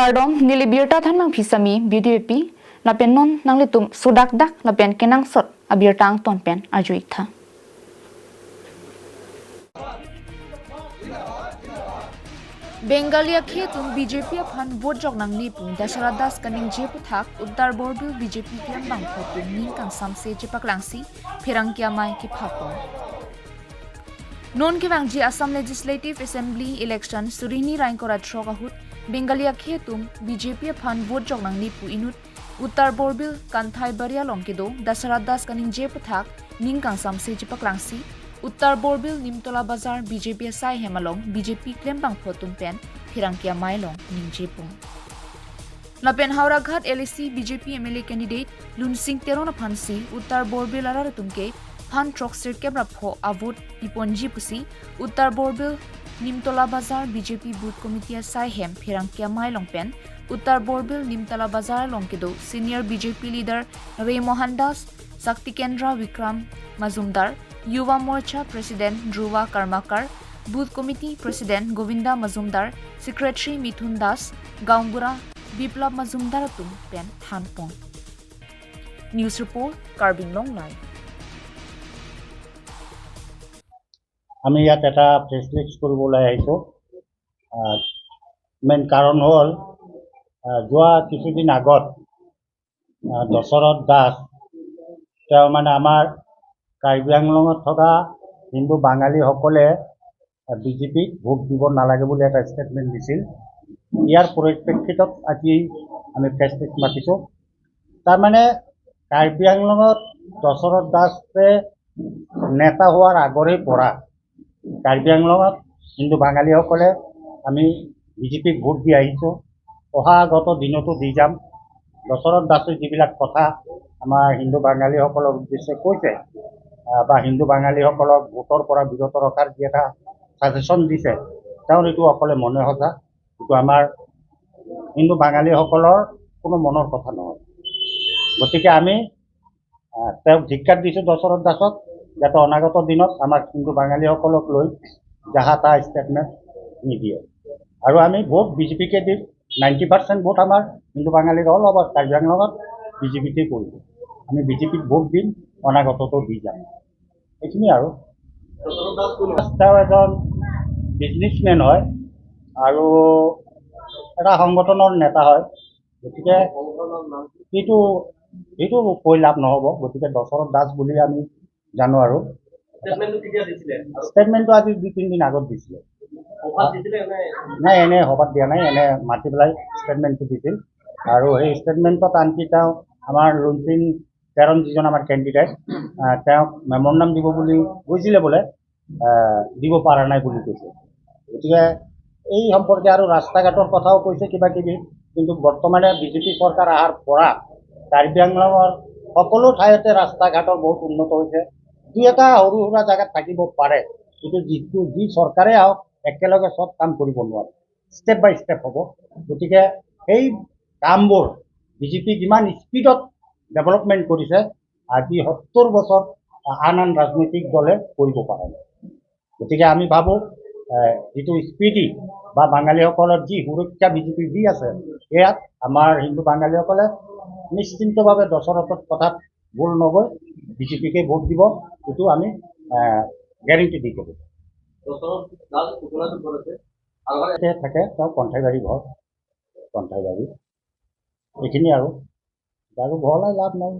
Kardom nili birta thanmang phisami BDP lapen non nangli tum sudak dak lapen kenang sot abirta ang ton pen ajuik tha. Bengalia khetum BJP phan vote jok nang ni pung Dasharat Das kaning je puthak Uttar Borbil BJP klem bang photum ning kang samse jepak langsi pherang kya mai ki phapong. Non ke bang ji Assam Legislative Assembly election Surini Raingkora throkahut Bengalia khetum BJP phan vote jok nang ni pu inut Uttar Borbil Kanthai Baria longkedo Dasharat Das kaning je puthak ning kang samse jepak langsi Uttar Borbil Nimtola Bazar BJP sai hemalong BJP klembang photum pen phirangkia mailong ningjepung. Lapen Howraghat LAC BJP MLA candidate Lunsing Terona Phansi Uttar Borbil araratumke phan trok sir kebra pho avut iponji pusi Uttar Borbil Nimtola Bazar BJP booth committee sai hem phirangkia mailong pen Uttar Borbil Nimtala Bazar longkedo senior BJP leader Ray Mohan Das Shakti Kendra Vikram Majumdar Yuva Morcha President Dhruva Karmakar, Booth Committee President Govinda Majumdar, Secretary Mithun Das, Gaongbura Biplab Majumdar tum pen Thanpong. News Report, Karbi Anglong Live. আমি ইয়াত এটা press release কৰিবলৈ আহিছোঁ। Main কাৰণ হ'ল, যোৱা কিছুদিন আগত দশৰথ দাস তেওঁ মানে আমাৰ কাৰ্বি আংলঙত থকা হিন্দু বাঙালীসকলে বিজেপিক ভোট দিব নালাগে বুলি এটা ষ্টেটমেণ্ট দিছিল। ইয়াৰ পৰিপ্ৰেক্ষিতত আজি আমি প্ৰেছ মিট মাতিছোঁ। তাৰমানে কাৰ্বি আংলঙত দশৰথ দাসে নেতা হোৱাৰ আগৰে পৰা কাৰ্বি আংলঙত হিন্দু বাঙালীসকলে আমি বিজেপিক ভোট দি আহিছোঁ, অহা আগত দিনতো দি যাম। দশৰথ দাসে যিবিলাক কথা আমাৰ হিন্দু বাঙালীসকলৰ উদ্দেশ্যে কৈছে বা হিন্দু বাঙালীসকলক ভোটৰ পৰা বিৰত ৰখাৰ যি এটা ছাজেশ্যন দিছে, তেওঁৰ এইটো অকলে মনে সজা, এইটো আমাৰ হিন্দু বাঙালীসকলৰ কোনো মনৰ কথা নহয়। গতিকে আমি তেওঁক ধিক্কাৰ দিছোঁ দশৰথ দাসক, যাতে অনাগত দিনত আমাৰ হিন্দু বাঙালীসকলক লৈ যাহা তাহা ষ্টেটমেণ্ট নিদিয়ে। আৰু আমি ভোট বিজেপিকে দিম। 90% ভোট আমাৰ হিন্দু বাঙালীৰ অল অভাৰ কাৰ্বি আংলঙত বিজেপিতেই কৰিব। আমি বিজেপিক ভোট দিম, অনাগততো দি যাম। এইখিনি। আৰু তেওঁ এজন বিজনেছমেন হয় আৰু এটা সংগঠনৰ নেতা হয়, গতিকে সেইটো কৈ লাভ নহ'ব। গতিকে দশৰথ দাস বুলি আমি জানো। আৰু ষ্টেটমেণ্টটো আজি 2-3 দিন আগত দিছিলে। নাই, এনে সভাত দিয়া নাই, এনে মাতি পেলাই ষ্টেটমেণ্টটো দিছিল। আৰু সেই ষ্টেটমেণ্টত আনকি তেওঁ আমাৰ লুনচিং তেৰণ যিজন আমাৰ কেণ্ডিডেট, তেওঁক মেমৰেণ্ডাম দিব বুলি কৈছিলে বোলে, দিব পৰা নাই বুলি কৈছে। গতিকে এই সম্পৰ্কে আৰু ৰাস্তা ঘাটৰ কথাও কৈছে কিবা কিবি। কিন্তু বৰ্তমানে বিজেপি চৰকাৰ অহাৰ পৰা কাৰ্বি আংলঙৰ সকলো ঠাইতে ৰাস্তা ঘাটৰ বহুত উন্নত হৈছে। দুই এটা সৰু সুৰা জেগাত থাকিব পাৰে, কিন্তু যি চৰকাৰে আহক একেলগে চব কাম কৰিব নোৱাৰে, ষ্টেপ বাই ষ্টেপ হ'ব। গতিকে সেই কামবোৰ বিজেপি যিমান স্পীডত ডেভেলপমেণ্ট কৰিছে, আজি 70 বছৰ আন আন ৰাজনৈতিক দলে কৰিব পৰা নাই। গতিকে আমি ভাবোঁ, যিটো স্পীডি বা বাঙালীসকলৰ যি সুৰক্ষা বিজেপি দি আছে, ইয়াত আমাৰ হিন্দু বাঙালীসকলে নিশ্চিন্তভাৱে দশৰথৰ কথাত ভুল নগৈ বিজেপিকে ভোট দিব, এইটো আমি গেৰেণ্টি দি ক'ব। থাকে তেওঁ কণ্ঠাইবাৰী ঘৰ, কণ্ঠাইবাৰী। এইখিনি আৰু বহলাই লাভ নাই।